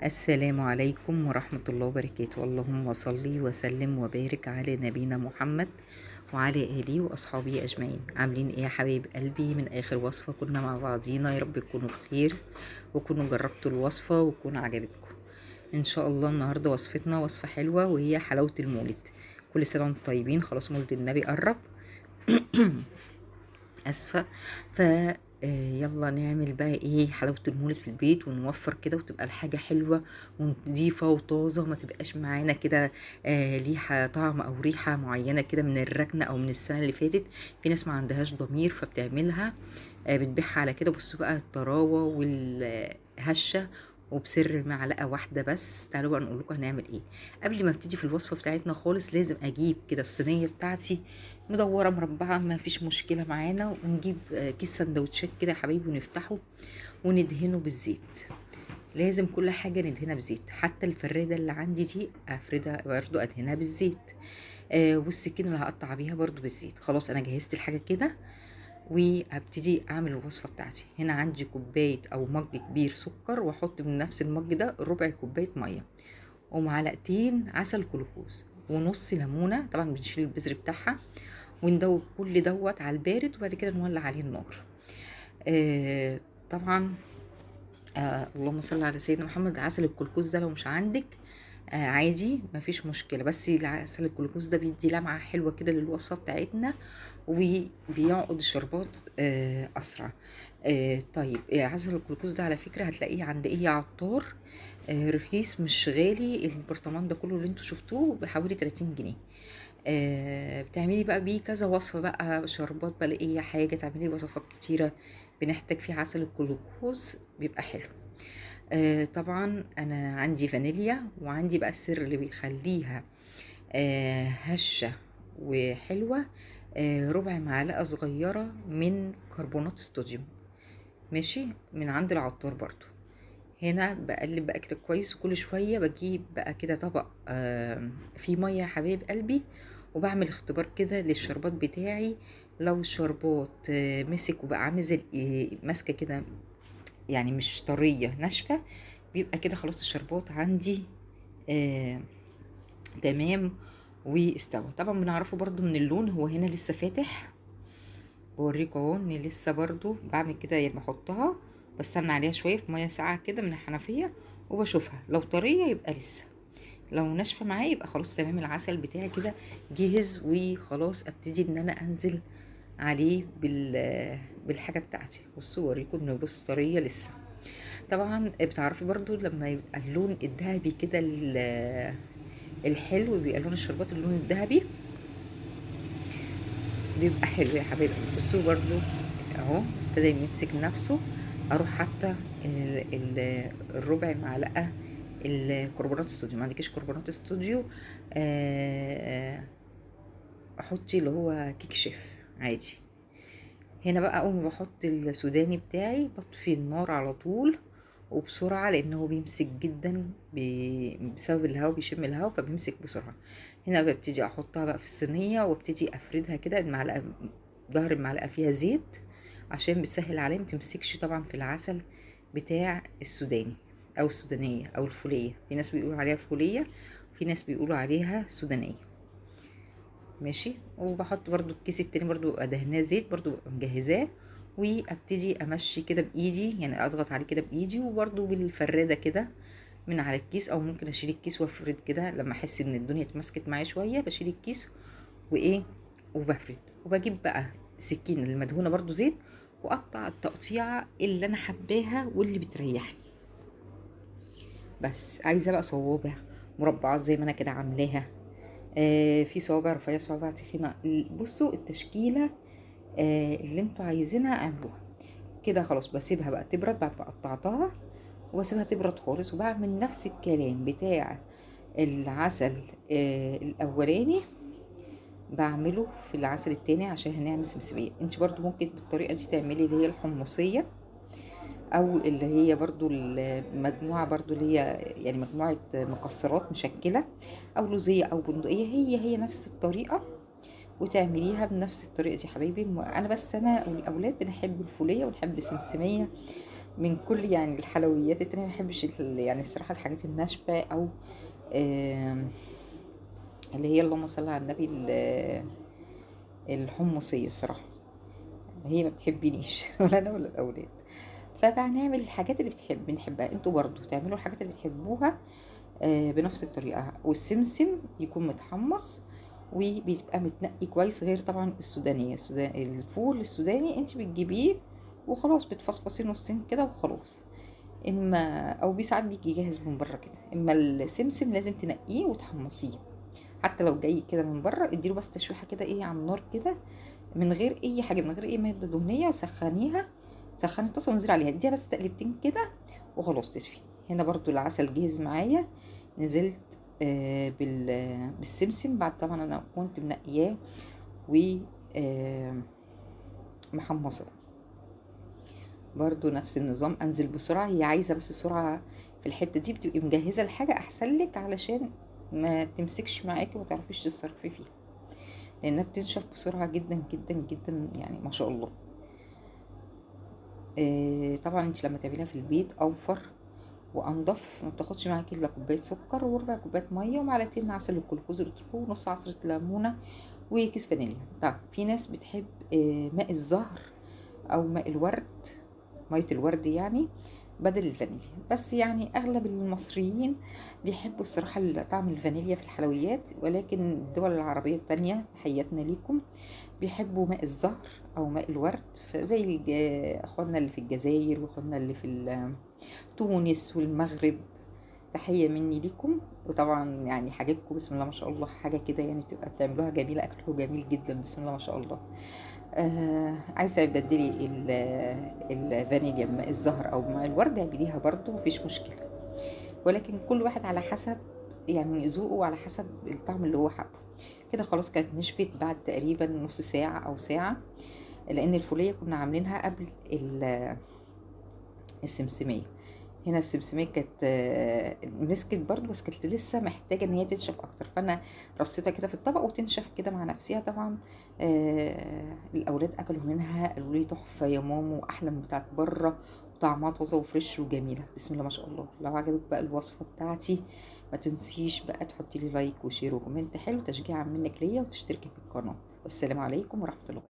السلام عليكم ورحمة الله وبركاته. اللهم صل وسلم وبارك على نبينا محمد وعلى آله وأصحابه أجمعين. عاملين إيه يا حبايب قلبي؟ من آخر وصفة كنا مع بعضينا، يا رب تكونوا بخير وكونوا جربتوا الوصفة وتكون عجبتكم إن شاء الله. النهاردة وصفتنا وصفة حلوة وهي حلاوة المولد. كل سنة وانتم طيبين، خلاص مولد النبي قرب. اسفه. ف يلا نعمل بقى ايه حلاوة المولد في البيت ونوفر كده، وتبقى الحاجة حلوة ونضيفه وطازه، وما تبقاش معانا كده ليها طعم او ريحه معينة كده من الركنه او من السنة اللي فاتت. في ناس ما عندهاش ضمير فبتعملها بتبيعها على كده. بصوا بقى الطراوه والهشه وبسر معلقه واحدة بس. تعالوا بقى نقول لكم هنعمل ايه. قبل ما ابتدي في الوصفة بتاعتنا خالص لازم اجيب كده الصينية بتاعتي مدورة مربعه، ما فيش مشكلة معانا، ونجيب كيس سندوتشات كده يا حبايبي ونفتحه وندهنه بالزيت. لازم كل حاجة ندهنها بزيت، حتى الفراده اللي عندي دي افردها برضو ادهنها بالزيت، والسكينة اللي هقطع بيها برضو بالزيت. خلاص انا جهزت الحاجة كده وهبتدي اعمل الوصفة بتاعتي. هنا عندي كوباية او مج كبير سكر، واحط من نفس المج ده ربع كوباية مية، ومعلقتين عسل كلوكوز، ونص ليمونه، طبعا بنشيل البذر بتاعها، وندوب كل دوت على البارد، وبعد كده نولع عليه النار. طبعا اللهم صل على سيدنا محمد. عسل الكلوكوز ده لو مش عندك عادي مفيش مشكلة، بس عسل الكلوكوز ده بيدي لمعة حلوة كده للوصفه بتاعتنا وبيعقد الشربات اسرع. طيب عسل الكلوكوز ده على فكرة هتلاقيه عند ايه عطار، رخيص مش غالي. البرطمان ده كله اللي انتوا شفتوه بحوالي 30 جنيه. بتعملي بقى بيه كذا وصفة بقى، شربات بقى اي حاجة، تعملي وصفات كتيرة بنحتاج فيه عسل الكلوكوز بيبقى حلو. طبعا انا عندي فانيليا، وعندي بقى السر اللي بيخليها هشة وحلوة، ربع معلقة صغيرة من كربونات الصوديوم، ماشي، من عند العطار برضو. هنا بقلب بقى كده كويس، وكل شوية بجيب بقى كده طبق فيه مية يا حبايب قلبي، وبعمل اختبار كده للشربات بتاعي. لو الشربات مسك وبقى عامل زي ماسكة كده، يعني مش طرية ناشفة، بيبقى كده خلاص الشربات عندي تمام واستوى. طبعا بنعرفه برضو من اللون، هو هنا لسه فاتح، بوريكم اهو ان لسه برضو بعمل كده، يعني بحطها بستنى عليها شوية في مية ساقعه كده من الحنفية وبشوفها، لو طرية يبقى لسه، لو ناشفة معايا يبقى خلاص تمام العسل بتاعي كده جهز، وخلاص ابتدي ان انا انزل عليه بالحاجة بتاعتي. بصوا اوريكم انه بصوا طرية لسه. طبعا بتعرفي برضو لما يبقى اللون الذهبي كده الحلو، بيبقى لون الشربات اللون الذهبي بيبقى حلو يا حبايبي. بصوا برضو اهو ابتدى يمسك نفسه. اروح حتى الربع معلقه الكربونات الصوديوم. ما عندكيش كربونات الصوديوم احطي اللي هو كيك شيف عادي. هنا بقى اول ما بحط السوداني بتاعي بطفي النار على طول وبسرعة، لان هو بيمسك جدا بسبب الهواء، بيشم الهواء فبيمسك بسرعة. هنا ببتدي احطها بقى في الصينية وابتدي افردها كده، المعلقة ظهر المعلقة فيها زيت عشان بتسهل عليها ما تمسكش طبعا في العسل بتاع السوداني او السودانية او الفوليه. في ناس بيقولوا عليها فوليه، في ناس بيقولوا عليها سودانيه، ماشي. وبحط برضو الكيس التاني برضو ببقى دهناه زيت، برضو ببقى مجهزاه، وابتدي امشي كده بايدي، يعني اضغط عليه كده بايدي، وبرضو بالفراده كده من على الكيس، او ممكن اشيل الكيس وافرد كده لما احس ان الدنيا اتمسكت معايا شوية بشيل الكيس وايه وبفرد. وبجيب بقى سكينة المدهونه برضو زيت، واقطع التقطيعه اللي انا حباها واللي بتريحني. بس عايزه بقى صوابع مربعات زي ما انا كده عاملاها، في صوابع رفيعة صوابع تخينة. بصوا التشكيلة اللي انتوا عايزينها اعملوها كده. خلاص بسيبها بقى تبرد بعد ما قطعتها، وبسيبها تبرد خالص. وبعمل نفس الكلام بتاع العسل الاولاني بعمله في العسل التاني عشان هنعمل سمسمية. انت برضو ممكن بالطريقة دي تعملي اللي هي الحمصية، او اللي هي برضو المجموعة برضو اللي هي يعني مجموعة مكسرات مشكلة، او لوزية او بندقية، هي هي نفس الطريقة وتعمليها بنفس الطريقة دي يا حبايبي. انا بس انا والاولاد بنحب الفولية ونحب السمسمية، من كل يعني الحلويات التانية. ما بحبش يعني الصراحة الحاجات الناشفه او اللي هي اللهم صل على النبي الحمصية. الصراحة هي ما بتحبنيش ولا انا ولا الاولاد. فهنعمل الحاجات اللي بنحبها. انتوا برضو تعملوا الحاجات اللي بتحبوها بنفس الطريقة. والسمسم يكون متحمص وبيبقى متنقي كويس، غير طبعا السودانية. الفول السوداني انت بتجيبيه وخلاص، بتفصفصيه نصين كده وخلاص، اما او ساعات بيجي جاهز من بره كده. اما السمسم لازم تنقية وتحمصيه، حتى لو جاي كده من بره اديله بس تشويحه كده ايه على النار كده، من غير اي حاجة، من غير اي مادة دهنية. سخنيها، سخني الطاسه وانزلي عليها، اديها بس تقلبتين كده وخلاص تدفي. هنا برضو العسل جاهز معايا، نزلت بالسمسم بعد طبعا انا كنت منقياه و محمصه. برضو نفس النظام، انزل بسرعة، هي عايزه بس سرعة في الحتة دي، بتبقي مجهزة الحاجة احسن لك علشان ما تمسكش معاكي وما تعرفيش تتصرفي فيها، لانها بتنشف بسرعة جدا جدا جدا يعني ما شاء الله. طبعا انت لما تعمليها في البيت اوفر وانضف، ما بتاخدش معاكي الا كوباية سكر وربع كوباية مية ومعلقتين عسل الجلوكوز اللي بتروحوه ونص عصره ليمونه وكيس فانيليا. طب في ناس بتحب ماء الزهر او ماء الورد، مية الورد يعني بدل الفانيليا، بس يعني اغلب المصريين بيحبوا الصراحة طعم الفانيليا في الحلويات، ولكن الدول العربية التانية تحياتنا ليكم بيحبوا ماء الزهر او ماء الورد، فزي اخواننا اللي في الجزائر واخواننا اللي في تونس والمغرب، تحية مني ليكم. وطبعا يعني حاجاتكم بسم الله ما شاء الله، حاجة كده يعني بتبقى بتعملوها جميلة، اكلكم جميل جدا بسم الله ما شاء الله. عايزه تبدلي الفانيليا بماء الزهر او بماء الورد اعمليها برضو مفيش مشكلة، ولكن كل واحد على حسب يعني ذوقه وعلى حسب الطعم اللي هو حابة. كده خلاص كانت نشفت بعد تقريبا نص ساعة او ساعة، لان الفوليه كنا عاملينها قبل السمسميه. هنا السمسميه كانت مسكت برضو، بس كانت لسه محتاجه ان هي تنشف اكتر، فانا رصيتها كده في الطبق وتنشف كده مع نفسها. طبعا الاولاد اكلوا منها، قالوا لي تحفة يا ماما واحلى من بتاعت بره، وطعمها طازة وفريش وجميلة بسم الله ما شاء الله. لو عجبك بقى الوصفة بتاعتي ما تنسيش بقى تحطي لي like و share و comment حلو تشجيعا منك ليا، وتشتركي في القناة. والسلام عليكم ورحمة الله.